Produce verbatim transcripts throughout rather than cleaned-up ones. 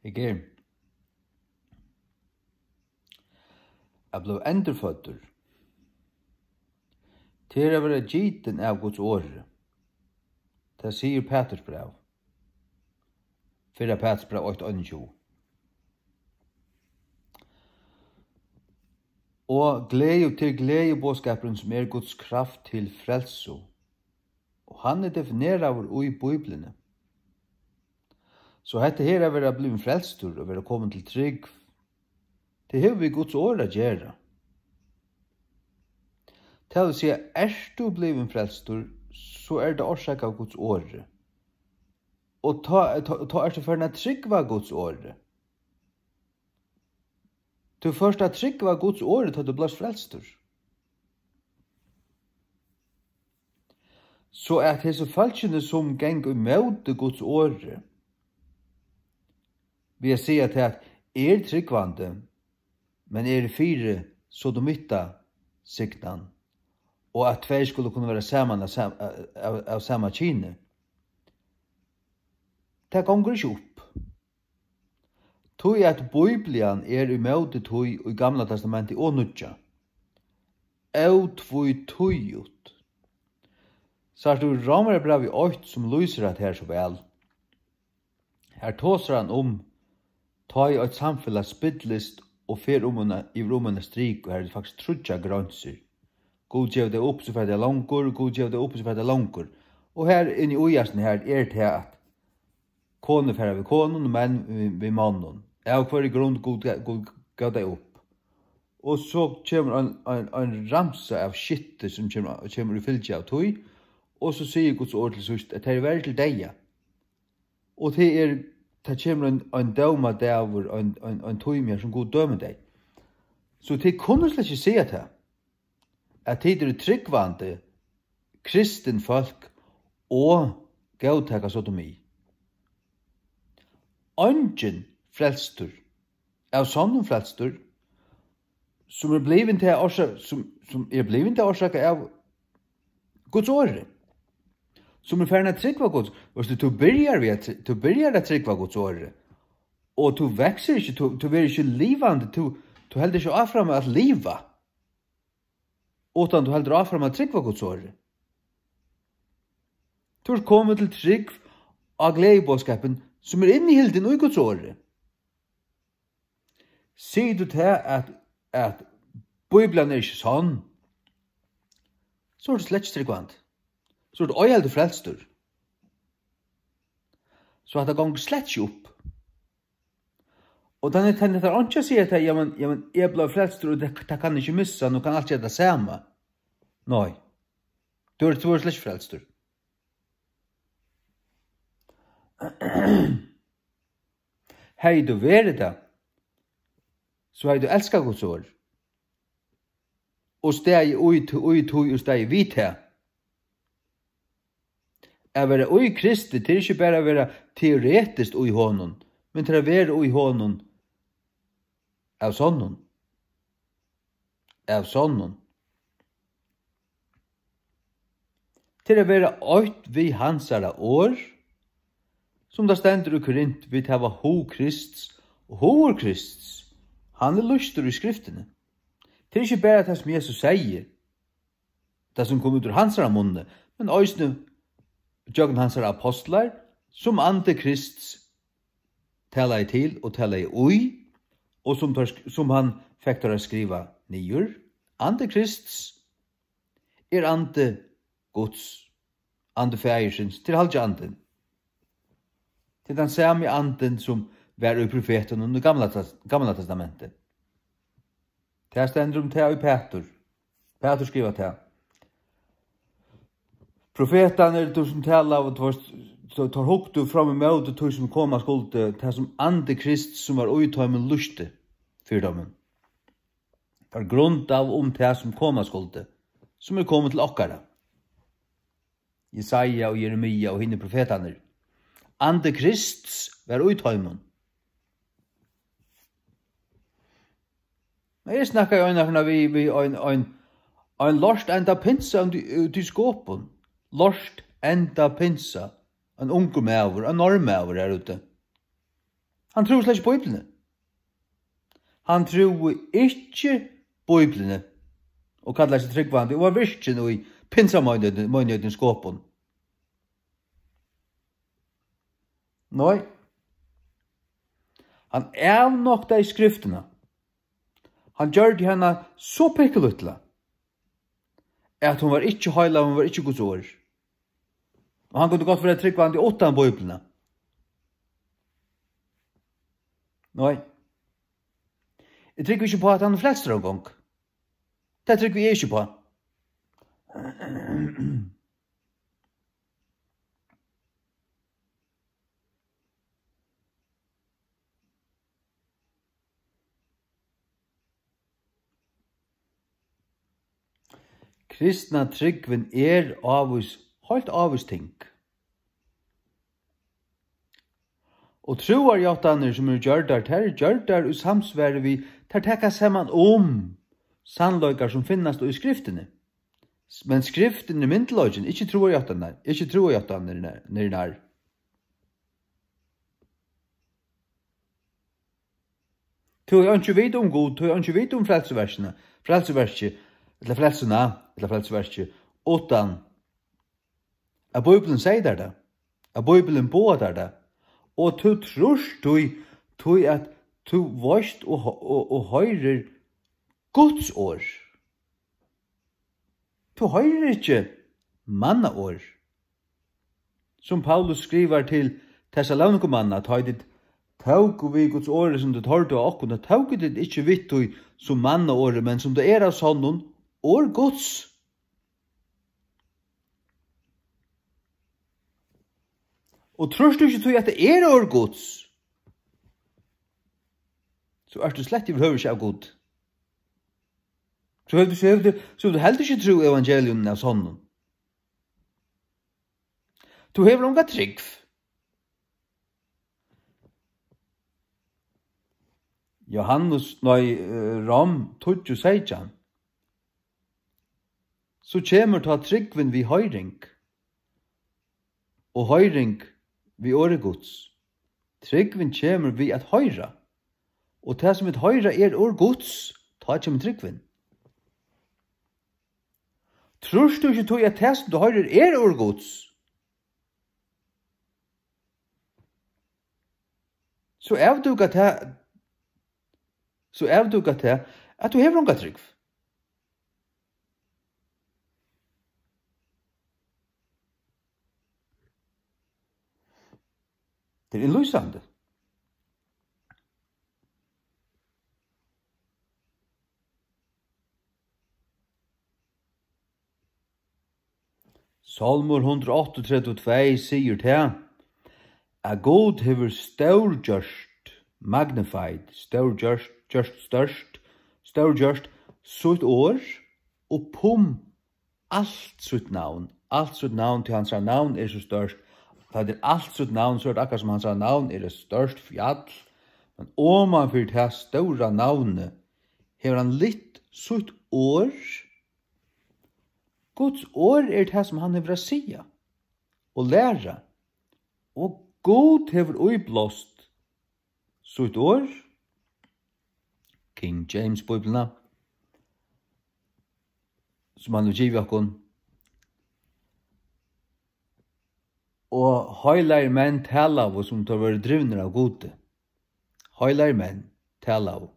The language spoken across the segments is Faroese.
Eg eri. At blíva endurføddur. Tað er at vera gitin av Guds orði. Tað sigur Pæturs bræv. Fyrra Pæturs bræv eitt einogtjúgu. Og gleði, til gleðiboðskapurin, sum er Guds kraft til frelsu. Og hann er defineraður í Bíbliuni. So hetta her at vera blivin frelstur og vera komin til trúgv, tað hevur við Guds orð at gera. Tað vil siga, ert tú blivin frelstur, so er tað orsakað av Guds orði. Og tá, tá, tá ert tú farin at trúgva Guds orði. Tú fórt at trúgva Guds orði, tá tú bleivst frelstur. So at hesi fólkini, sum ganga ímóti Guds orði, við at siga tað, at eg eri trúgvandi, men eg eri fyri sodomittasignan, og at tveir skulu kunna vera saman av sam-, av, av sama kyni, tað gongur ikki upp. Tí at Bíblian er ímóti tí í Gamla Testamenti og Nýggja. Ótvítíðugt. Sært tú Rómarbrævið eitt, sum lýsir hetta her so væl. Har tosar hann um, tá ið eitt samfelag spillist og fer um eina, yvir um eina strik, og har eru faktiskt tríggjar greinsir. Gud gevur tey upp, so fara tey longur, Gud gevur tey upp, so fara tey longur. Og her inni í hasum her er tað, at konur fara við konum, og menn við, við monnum. Av hvørji grund Gud ga-, Gud gav tey upp. Og so kemur ein, ein, ein ramsa av skitti, sum kemur, kemur í fylgju av tí, og so sigur Guds orð til síðst, at tey verða til deyða. Og tað er, tað kemur ein, ein dómadagur, ein, ein, ein tími her, sum Gud dømir tey. So tit kunnu slett ikki siga tað, at tit eru trúgvandi kristin fólk og góðtaka sodomi. Eingin frelstur, av sonnum frelstur, sum er blivin tað orsaka, sum, sum er blivin tað orsaka av Guds orði, sum er farin at trúgva Guds. Veitst tú, tú byrjar við at tr-, tú byrjar at trúgva Guds orði, og tú veksur ikki, tú, tú verður ikki livandi, tú, tú heldur ikki áfram at liva, uttan tú heldur áfram at trúgva Guds orði. Tú ert komin til trúgv á gleðiboðskapin, sum er innihildin í Guds orði. Sigur tú tað, at, at Bíblian er ikki sonn, so ert tú slett ikki trúgvandi. So ert tú ei heldur frelstur. So hatta gongur slett ikki upp. Og tann, tann, tað er einki at siga, at, ja, men, ja, men, eg bleiv frelstur, og tað, tað kann eg ikki missa, nú kann alt gera tað sama. Nei. Tú ert, tú ert slett ikki frelstur. Hevði tú verið tað, so hevði tú elskað Guds orð, og staðið í tí, í tí, og staðið við tað. At vera í Kristi, tað er ikki bara at vera teoretiskt í honum, men tað er at vera í honum av sonnum. Av sonnum. Til at vera eitt við hansara orð, sum tað stendur í Korint, vit hava hug Krists, og hugur Krists, hann er lýstur í Skriftini. Tað er ikki bara tað, sum Jesus segði, tað, sum kom út úr hansara munni, men eisini gjøgnum hansara apostlar, sum andi Krists talaði til og talaði í, og sum teir sk-, sum hann fekk teir at skriva niður. Andi Krists er andi Guds, andi Faðirsins, til Halgi Andin. Til tann sami andin, sum var í profetunum í Gamla Tas-, Gamla Testamenti. Tað stendur um tað í Pætur. Pætur skrivar tað. Profetarnir, tú sum talaðu, tú veist, so teir hugdu fram ímóti tí, sum koma skuldi, tað sum andi Krists, sum var í teimum, lýsti fyri teimum. Teir grundaðu um tað, sum koma skuldi, sum er komið til okkara. Jesaja og Jeremia og hinir profetarnir. Andi Krists var í teimum. Men eg snakkaði einaferð við, við ein, ein, ein lort enda pinsa úti, úti í Skopun. Lort enda pinsa. Ein ungur maður, ein norðmaður har úti. Hann trúði slett ikki Bíbliuni. Hann trúði ikki Bíbliuni og kallaði seg trúgvandi og var virkin í pinsameinigheitini Skopun. Nei. Hann avnoktaði skriftina. Hann gjørdi hana so pikkulítla, at hon var ikki heilag, hon var ikki Guds orð. Og hann kundi gott vera trúgvandi uttan Bíbliuna. Nei. Eg trúgvi ikki uppá, at hann er frelstur eingong. Tað trúgvi eg ikki uppá. Kristna trúgvin er ávís, heilt ávís ting. Og trúarjáttanir, sum eru gjørdar, tær eru gjørdar í samsvari við, tær taka saman um sannleikar, sum finnast í Skriftini. Men Skriftin er myndugleikin, ikki trúarjáttanirnar, ikki trúarjáttanirnar. Tú hevur einki vit um Gud, tú hevur einki vit um frelsuverkini, frelsuverkið, ella frelsuna, ella frelsuverkið, uttan at Bíblian segði tær tað, at Bíblian boðar tær tað, og tú trýrt tí, tí at tú veist og, og, og hoyrir Guds orð. Tú hoyrir ikki mannaorð. Sum Paulus skrivar til Tessalonikumanna, tá ið tit tóku við Guds orði, sum tit hoyrdu á okkum, tá tóku tit ikki við tí sum mannaorði, men sum tað er av sonnum, orð Guds. Og trýrt tú ikki tí, at tað er orð Guds, so ert tú slett yvirhøvur ikki av Gud. So hevur tú, so hevur tú, so hevur tú heldur ikki trúð evangelium av sonnum. Tú hevur onga trúgv. Johannes, nei, eh, Rom tíggju seytjan. So kemur tá trúgvin við hoyring, og hoyring við orði Guds. Trúgvin kemur við at hoyra, og tað, sum vit hoyra, er orð Guds, tá kemur trúgvin. Trýrt tú ikki tí, at tað, sum tú hoyrir, er orð Guds, so avdúkar tað, so avdúkar tað, at tú hevur onga trúgv. Tað er lýsandi. Sálmur hundrað og áttaogtretivu tvey sigur tað, at Gud hevur stórgjørt, magnified, stórgjørt, gjørt stórt, stórgjørt sítt orð upp um alt sítt navn. Alt sítt navn, tí hansara navn er so stórt. Tá tað er alt sítt navn, so er tað akkurát sum hansara navn er eitt stórt fjall. Men oman fyri tað stóra navnið hevur hann lyft sítt orð. Guds orð er tað, sum hann hevur at siga og læra. Og Gud hevur íblást sítt orð, King James Bíbliuna, sum hann hevur givið okkum. Og heilagir menn talaðu, sum teir vóru drivnir av Gudi. Heilagir menn talaðu,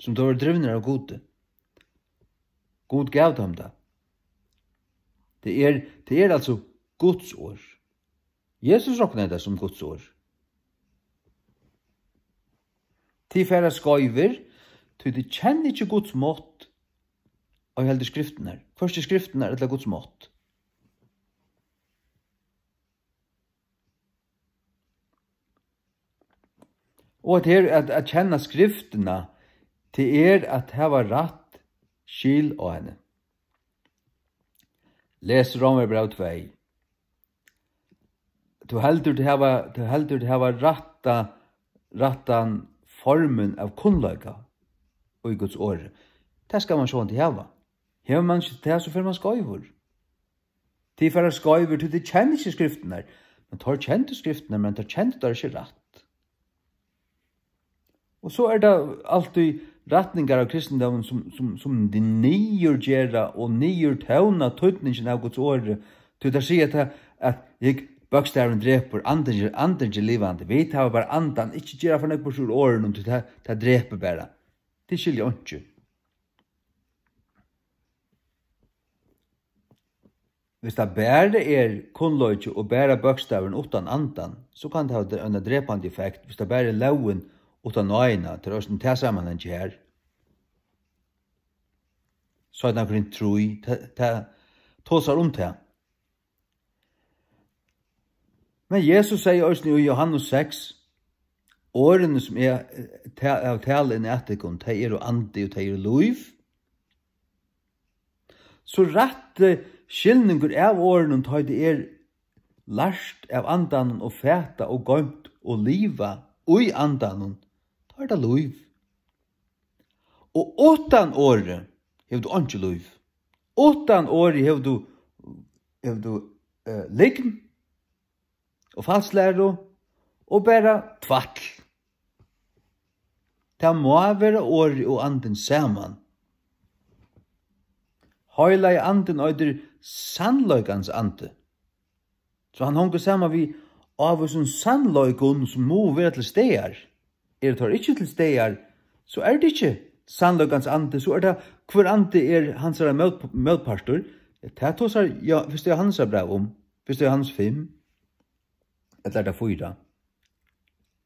sum teir vóru drivnir av Gudi. Gud gav teimum tað. Tað er, tað er altso Guds orð. Jesus roknaði tað sum Guds orð. Tit fara skeivir, tí tit kenna ikki Guds mátt, ei heldur skriftirnar, hvørki skriftirnar ella Guds mátt. Og at her, at, at kenna skriftina, tað er at hava rætt skil á henni. Les Rómarbræv tvey. Tú heldur, tú hava, tú heldur, tú hava rætta, rættan formin av kunnleika í Guds orði. Tað skal mann sjálvandi hava. Hevur mann ikki tað, so fer mann skeivur. Tit fara skeivur, tí tit kenna ikki skriftirnar. Men teir kendu skriftirnar, men teir kendu tær ikki rætt. Og so er tað altíð rætningar av kristindómin, sum, sum, sum niðurgera og niðurtóna týdningin av Guds orði. Tí tær siga tað, at hygg, bókstavurin drepur, andin, andin er livandi. Vit hava bara andan, ikki gera for nógv burtur úr orðunum, tí tað, tað drepur bara. Tit skilja einki. Hvis tað bara er kunnleiki og bara bókstavurin uttan andan, so kann tað hava eina drepandi effekt. Hvis tað bara er lógin uttan náðina, tað er eisini tað samanhangið her. Seinna Korint trý, tað, tað tosar um tað. Men Jesus segði eisini í Jóhannes seks: "Orðini, sum eg, eh, ta-, havi talað inn at tykkum, tey eru andi og tey eru lív." So rætti skilningur av orðunum, tá ið tað er lært av andanum og fatað og goymt og livað í andanum, tá er tað lív. Og uttan orðið hevur tú einki lív. Uttan orðið hevur tú, hevur tú, eh, lygn og falslæru og bara tvætl. Tað má vera orðið og andin saman. Heilagi andin eitur sannleikans andi. So hann hongur saman við ávísum sannleikum, sum mugu vera til staðar. Eru teir ikki til staðar, so er tað ikki sannleikans andi, so er tað, hvør andi er hansara mót-, mótpartur. Tað tosar, ja, fyrsta Jóhannesar bræv um, fyrsta Jóhannes fimm, ella er tað fýra?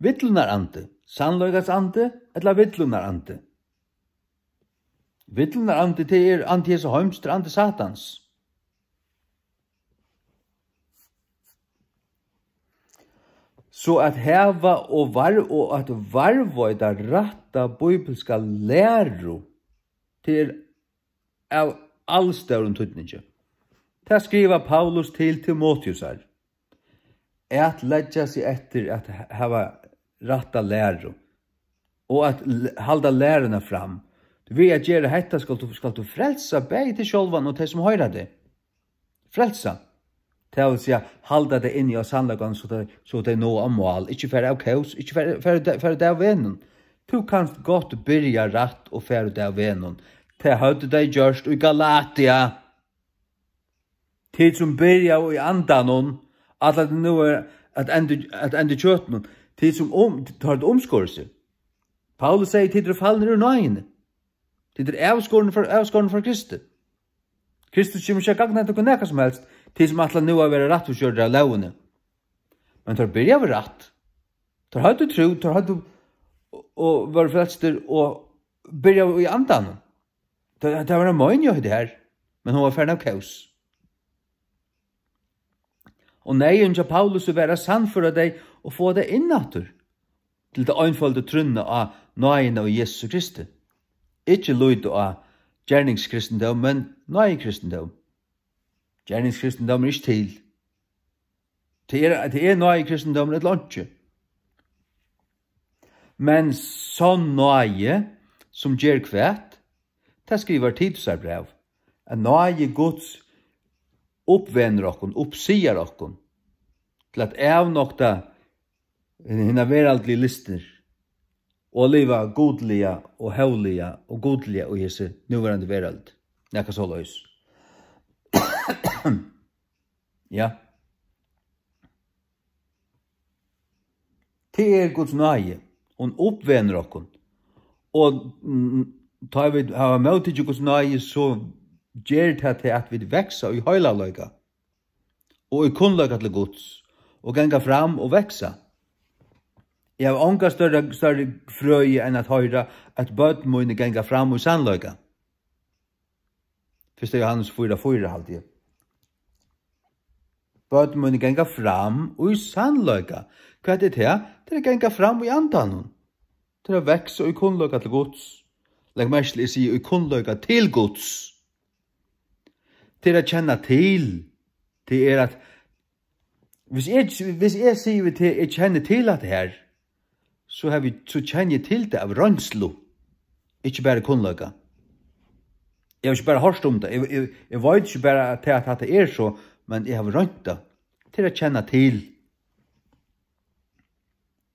Villunnar andi, sannleikans andi, ella villunnar andi? Villunnar andi, tað er andi hesa heims, tað er andi Satans. So at hava og var-, og at varðveita rætta bíbliska læru, tað er av alstórum týdningi. Tað skrivar Paulus til Timoteusar, at leggja seg eftir at ha-, hava rætta læru og at l-, halda læruna fram. Við at gera hetta skalt tú, skalt tú frelsa bæði teg sjálvan og tey, sum hoyra teg. Frelsa. Tað vil siga, halda tey inni á sannleikanum, so tey, so tey náa á mál. Ikki fara av kós, ikki fara, fara, fara útav vegnum. Tú kanst gott byrja rætt og fara útav vegnum. Tað høvdu tey gjørt í Galatia. Tit, sum byrjaðu í andanum, ætla tit nú at enda, at enda í kjøtinum. Tit, sum um, teir høvdu umskorið seg. Paulus segði: "Tit eru falnir úr náðini. Tit eru avskorin frá, avskorin frá Kristi. Kristus kemur ikki at gagna tykkum nakað sum helst, tit, sum ætla nú at vera rættvísgjørdir av lógini." Men teir byrjaðu rætt. Teir høvdu trú, teir høvdu og, og vóru frelstir og byrjaðu í andanum. Tað, tað var ein meinigheit her, men hon var farin av kós. Og neyðin hjá Paulusi var at sannføra tey og fáa tey inn aftur til ta einføldu trúnna á náðina í Jesusi Kristi. Ikki líta á gerningskristindóm, men náðikristindóm. Gerningskristindóm er ikki til. Tað er, tað er náðikristindómur ella einki. Men sonn náði, sum ger hvat? Tað skrivar Titusarbræv, at náði Guds uppvenur okkum, uppsigar okkum, til at avnokta hinar veraldligu lystir og liva gudliga og hóvliga og gudliga í hesi núverandi verøld. Nakað soleiðis. Ja. Tað er Guds náði, hon uppvenur okkum. Og, mm, tá vit hava móttikið Guds náði, so ger tað til, at vit vaksa í heilagleika og í kunnleika til Guds, og ganga fram og vaksa. Eg havi onga størri, størri frøði enn at hoyra, at børn míni ganga fram í sannleika. Fyrsta Jóhannes fýra fýra, haldi eg. Børn míni ganga fram í sannleika. Hvat er tað? Tað er at ganga fram í andanum. Tað er at vaksa í kunnleika til Guds. Legg merki til, eg sigi í kunnleika til Guds. Tað er at kenna til. Tað er at, hvis eg, hvis eg sigi við teg, eg kenni til hatta her, so havi, so kenni eg til tað av roynslu, ikki bara kunnleika. Eg havi ikki bara hoyrt um tað. Eg, eg, eg veit ikki bara, at tað, at hatta er so, men eg havi roynt tað. Tað er at kenna til.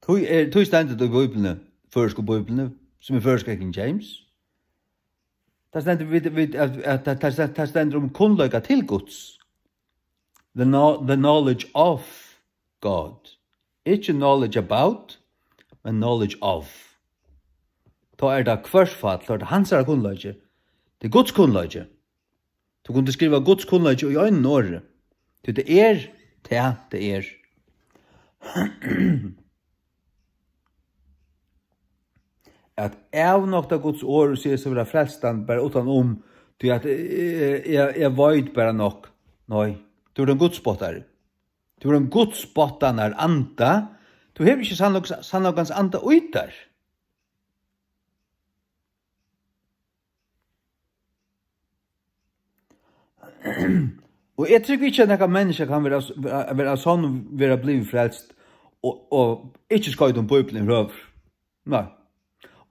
Tí er, tí stendur tað í Bíbliuni, føroysku Bíbliuni, sum er føroyska King James. Tað stendur, vit, vit, at, at, at, tað, tað stendur um kunnleika til Guds. The kno-, the knowledge of God. Ikki knowledge about, men knowledge of. Tá er tað hvørsfall, tá er tað hansara kunnleiki. Tað er Guds kunnleiki. Tú kundi skriva Guds kunnleiki í einum orði. Tí tað er tað, tað er. At avnokta Guds orð og siga seg vera frelstan bara uttan um, tí at eg, eg, eg veit bara nokk. Nei, tú ert ein gudspottari. Tú ert ein gudspottanaranda. Tú hevur ikki sannleik-, sannleikans anda í tær. Og eg trúgvi ikki, at nakar menniskja kann vera, vera, vera sonn, vera blivin frelst og, og ikki skoyta um Bíblian yvirhøvur. Nei.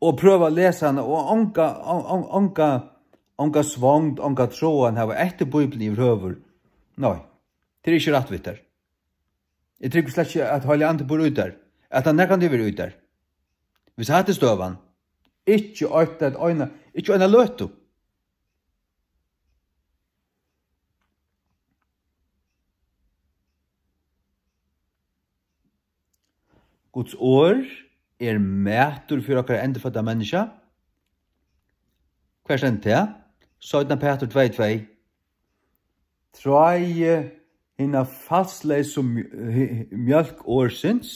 Og prøva at lesa hana og onga, on-, on-, onga, onga svongd, onga tráan hava eftir Bíblian yvirhøvur. Nei. Tað er ikki rætt við tær. Eg trúgvi slett ikki, at Heilagi Andi býr í tær, at hann nakrantíð verður í tær. Hvis hatta er støðan, ikki eitt, eitt eina, ikki eina løtu. Guds orð er matur fyri okkara endurfødda menniskja. Hvar stendur tað? Seinna Pætur tvey tvey. Tráið hina falsleysu mj-, hi-, mjólk orðsins,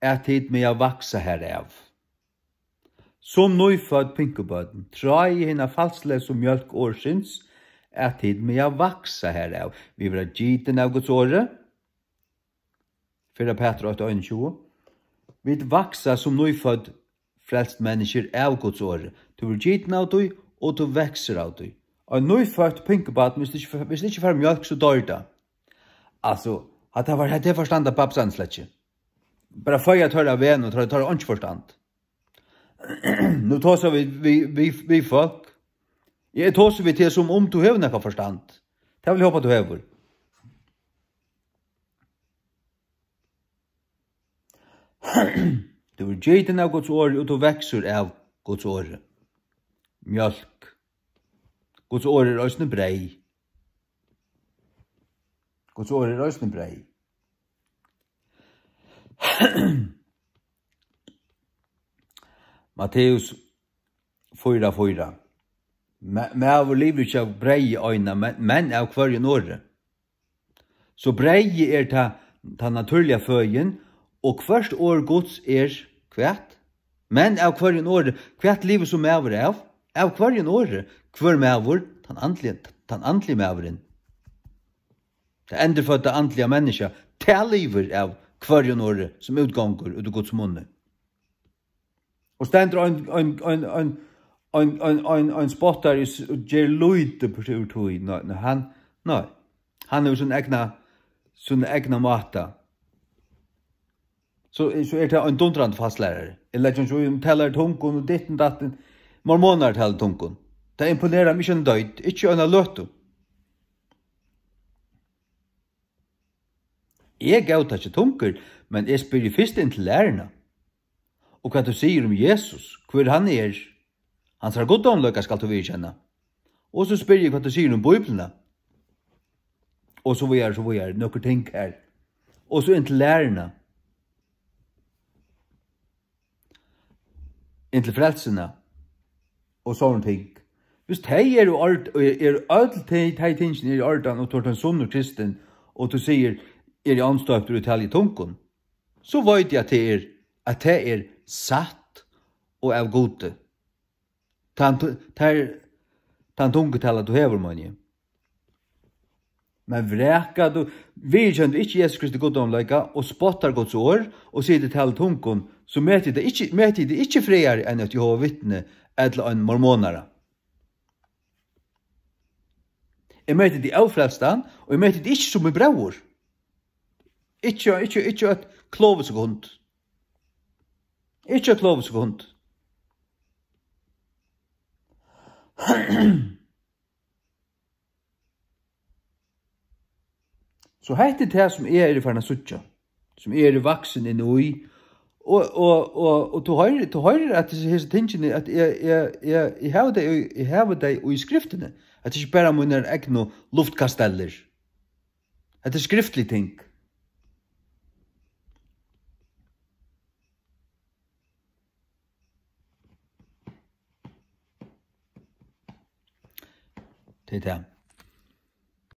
at tit mega vaksa harav. Sum nýfødd pinkubørn, tráið hina falsleysu mjólk orðsins, at tit mega vaksa harav. Vit verða gitin av Guds orði. Fyrra Pætur eitt einogtjúgu. Vit vaksa sum nýfødd, frelst menniskjur av Guds orði. Tú verður gitin av tí, og tú veksur av tí. Ein nýfødt pinkubarn, hvis tað ikki, hvis tað ikki fær mjólk, so doyr tað. Altso, hatta var, hatta er forstand av babsanslekki. Bara føða teirra av vegnum, teirra, teirra einki forstand. Nú tosa vit við, við, við fólk. Eg tosi við teg, sum um tú hevur nakað forstand. Tað vil eg hopa, tú hevur. Tú ert gitin av Guds orði, og tú veksur av Guds orði. Mjólk. Guds orð er eisini breyð. Guds orð er eisini breyð. Matteus fýra fýra. Ma-, maður livir ikki av breyði eina, men, men av hvørjum orði. So breyðið er tað, tað natúrliga føðin, og hvørt orð Guds er hvat? Men av hvørjum orði, hvat livir so maður av? Av hvørjum orði? Hvør maður? Tann andligi, tann andligi maðurin. Tað endurfødda andliga menniskja, tað livir av hvørjum orði, sum útgongur út úr Guds munni. Og stendur ein, ein, ein, ein, ein, ein, ein, ein spottari s-, og ger lítið burtur úr tí. Nei, nei, hann, nei. Hann hevur sín egna, sín egna máta. So, so er tað ein dundrandi falslærari. Eg leggi ikki í, um talar í tungum og ditten datten. Mormonar tala í tungum. Tað imponerar meg ikki ein doydd, ikki eina løtu. Eg góðtaki tungur, men eg spyrji fyrst inn til læruna. Og hvat tú sigur um Jesus, hvør hann er. Hansara guddómleika skalt tú viðurkenna. Og so spyrji eg, hvat tú sigur um Bíbliuna. Og so víðari, so víðari, nøkur ting her. Og so inn til læruna. Inn til frelsuna og sovorðin ting. Hvis tey eru ord-, eru øll tey, tey tingini eru í ordan, og tú ert ein sunnur kristin, og tú sigur, eri andstøptur og tali í tungum, so veit eg, at tað er, at tað er satt og av Gudi. Tann tu-, tær, tann tungutala, tú hevur, meini eg. Men vrakar tú, viðurkennir tú ikki Jesu Kristi guddómleika og spottar Guds orð og sigur, tit tala í tungum, so meti eg tað ikki, meti eg tað ikki frægari enn eitt Jehova vitni ella ein mormonara. Eg meti teg ófrelstan, og eg meti teg ikki sum mín bróður. Ikki, ikki, ikki eitt klovusekund. Ikki eitt klovusekund. So hetta er tað, sum eg eri farin at síggja, sum eg eri vaksin inn í, Og, og, og, og tú hoyrir, tú hoyrir, at hesi, hesi tingini, at eg, eg, eg, eg havi tey í, eg havi tey í skriftini. At tað ikki bara mínar egnu luftkastellir. Hetta er skriftlig ting. Tað er tað.